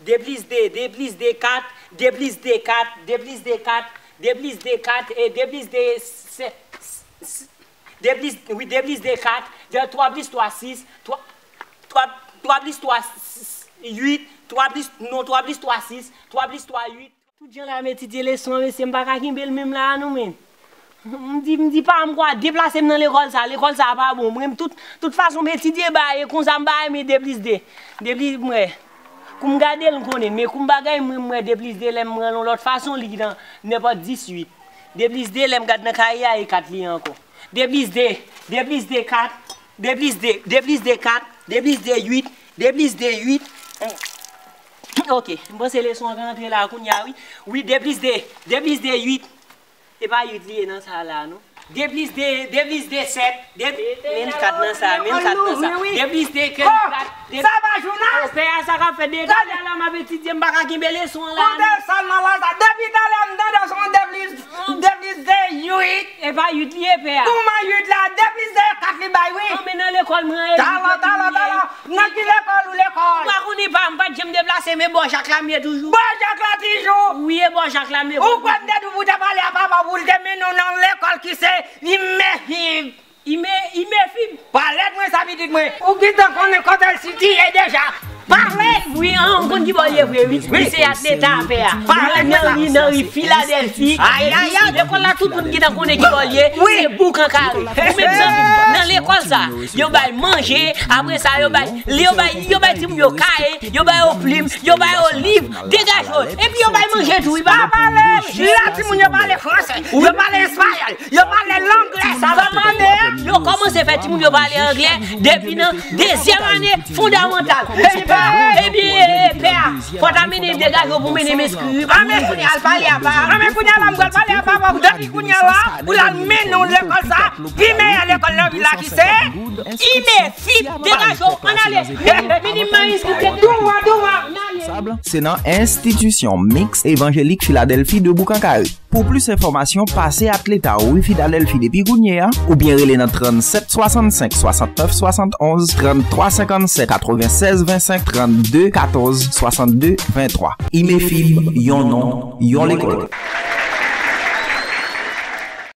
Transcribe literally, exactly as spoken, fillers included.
De plis de, de plis de kat, de plis de kat, de plis de kat, de plis de kat, e de plis de se- se- se- de plis, wi, de plis de kat, de twa plis twa sis, twa, twa, twa plis twa sis, uit, twa plis, non, twa plis twa sis, twa plis twa uit. Tout jan la m etidye leson an, mesye, m pa ka kenbe l menm la a non, men. M di, m di pa m kwa, deplase m nan lekòl sa, lekòl sa pa bon. Mwen, m tout, tout fason m etidye bagay, e konsa m pa renmen de plis de. De plis, mwen, kou m gade l, m konnen, men kou m pa gade, mwen, m wè de plis de, lè m pran l yon lòt fason, li nan nenpòt dis uit. De plis de, lè m gade nan kaye a, e kat li ankò. De plis de, de plis de kat, de plis de, de plis de kat, de plis de uit, de plis de uit. Ok, m panse leson an ka antre la kounye a, wi. Wi, de plis de, de plis de uit. E pa uit li ye nan sa la, non. De plis de, de plis de sèt, de, men kat nan sa, men kat nan sa. De plis de kat, de, sa pa jounas. O, pè a, sa k ap fèt de talè a la, m ap etidye, m pa ka kenbe leson an la, non. Koute sèlman la, sa. Depi talè a, m tande se yon de plis, de plis de uit. E pa uit li ye, pè a. Kouman uit la? De plis de kat li bay, wi. Non, men nan lekòl mwen, e talè, talè, talè. Nan ki lekòl ou lekòl? M pa konnen pa, m pa t janm deplase, men bò Jak la m ye toujou. Bò Jak la toujou? Wi, e bò Jak la m ye. Ou kwè m te di w pou w te pale a papa w pou l te mennen w nan lekòl ki se Imefib. Ime, Imefib? Pale ak mwen sa, pitit mwen. Ou gentan konnen kote l sitiye deja. Pale! Wi, an, m konn ki bò l ye vre, wi. Wi. Li se Atleta a, pè a. Pale ak mwen sa. Nan ri, nan ri Filadèlfi. Ay, ay, ay. Lekòl la, tout moun gentan konnen ki bò l ye. Wi. Se Boukan Kare. Ou menm zanmi m, nan lekòl sa, yo bay manje, apre sa, yo bay, yo bay, yo bay timoun yo kaye, yo bay yo plim, yo bay yo liv, degaje yo. Epi yo bay manje tou, wi, papa. Pa pale, la timoun yo pale fransè, yo pale espayòl, yo pale langlè, sa pa mande. Yo kòmanse fè timoun yo pale anglè depi nan dezyèm ane fondamantal. Ebyen, ebyen, pè a, fò w ta mennen degaje w pou mennen m enskri, wi. Anben kounye a, al pale a papa. Anben kounye a la, m pral pale a papa w depi kounye a la, pou l al mennen w lekòl sa, pi meyè lekòl nan vil la ki se Imefib. Degaje w, ann ale. Mennen, mennen m nan enskri. Douvan, douvan. Se nan Enstitisyon Miks Evanjelik Filadèlfi de Boukan Kare. Pou plis enfòmasyon, pase Atleta ou wi Filadèlfi depi kounye a, oubyen rele nan trannsèt swasannsenk swasantnèf swasantonnz, tranntwa senkannsèt katrevennsèz vennsenk, trannde katòz swasannde venntwa. Imefib, yon non, yon lekòl.